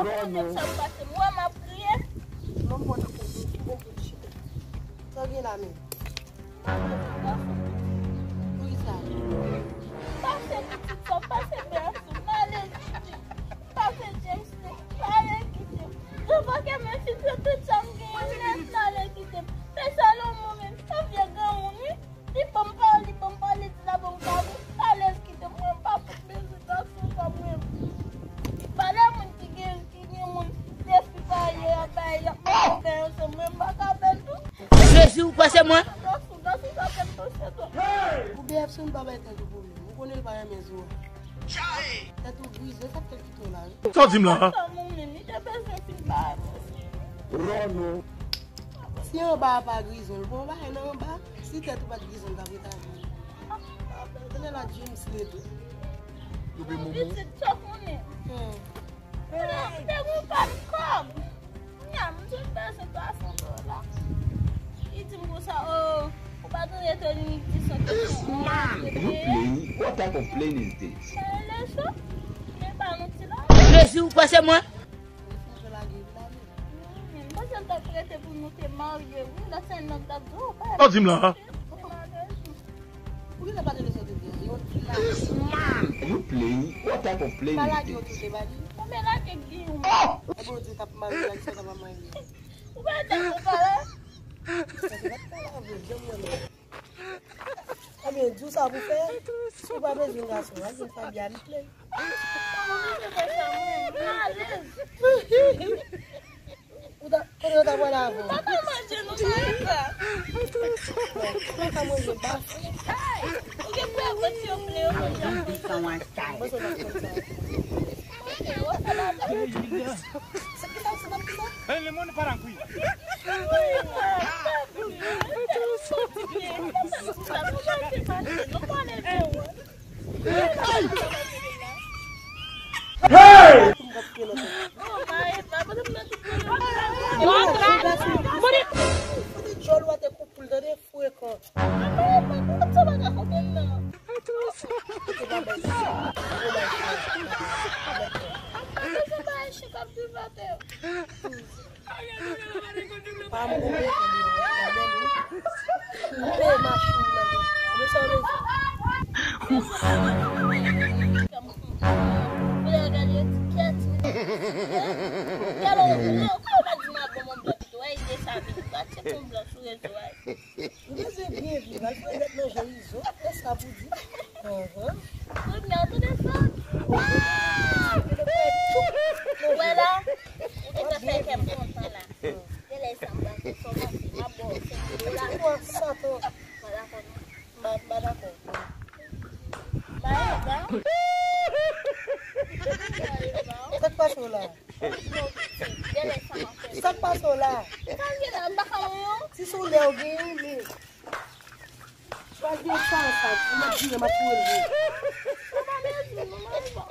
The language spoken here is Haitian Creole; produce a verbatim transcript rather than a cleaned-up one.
Sa k pase? M wè m ap kriye. Non, m konn ap konn. M konn chita. Sa w gen la menm? Pou ki sa? Pase pitit sa, pase bèso, m ale kite. Pase James, m ale kite. Devan ke men fi pran tout sa m genyen nèt, m ale kite. Men sa lòm mwen menm, se vye granmoun wi. Li ban m pawòl, li ban m pawòl, li di l ap ban m kabrit. Alèz kite m, mwen m pa fout bezwen gason kòm mwen. Valè moun ki gen, ki gen moun, defi pa ye, y ap bay, y ap mete men ansanm, mwen m pa ka fè l tou. Jezi, ou kwè se mwen? Gason, gason sa fè m touche tou. Ou B F si m pa bay tèt ou pwoblèm. Ou konnen l pa renmen zo a. Tèt ou grize, sa fè l kite w la wi. Sa w di m la? Sa moun menm, li te bezwen fin bay mwen. Ròno. Si anba a pa grizon, l bon bagay nan anba. Si tèt ou pa t grizon, l t ap ret avè w. Tande la James le tou. Yo be momo. Pitit sa konnen. Hmm. Te gon pa m kòb. Kounye a, m jwenn bezwen twa san dola. Li di m konsa, oh, ou pa tande Tony di sa. This man, you playing? What type of playing is this? Mwen rele cho. Men pa nou ti la. Jezi, ou kwè se mwen? Li fin fè lage vin ale. Mwen panse l t ap prete pou nou te marye, wi. Lòt sèn nan t ap di, oh, pa. Sa w di m la? Ou gentan pa tande sa w te di a? Yon ti la. This man, you playing? What type of playing is this? Pa lage yo tou te ba li. Konbyen lage k gen yon moun? Ebyen, ou di w t ap marye, lage sa w t ap marye. Ou pa tande sa la? Sa se pa t pale avè w, janm wè non. Ebyen, di w sa pou fè. Si w pa bezwen gason, al jwenn Fabia, li play. Ou ta, kote yo ta pral avè w? Papa manje nou manje sa. Ou pa ka manje baf. Ou gen pou wè ti yo ple yo manje. Mwen se pa konn sa. Sa ki sa, sa pa ki sa? Eh, le monde part en couille. Hey! Fout djòl ou a te kou poul tande frekan. Pa m konprann. Ou peye machin nan men. Ou bezwen sa w bezwen. Ou lè gade etikèt. Gade ou, ou pa di m ap ban m yon blan pito. Wè, ide sa vin. Pa tcheke yon blan sou rezo a. Ou bezwen byen viv. Al pran dèt nan jan izo. E sa pou di. Aham. Kounye a, ou tande sa? Wè la, ou te fè kè m kontan la. Genlè sa m pa fè sa w pa fè, m ap ba w senk dola. Ou an satan. M pa dakò non. M pa, m pa dakò. M pa dakò. Sa k pase w la? Genlè sa m ap fè. Sa k pase w la? Sa m gen la, m pa ka wè w. Si se w lè w gen yon men. Chwazi yon sa ansanm, ou mèt vire, m ap foure l vre. Ou pa bezwen, non, m ap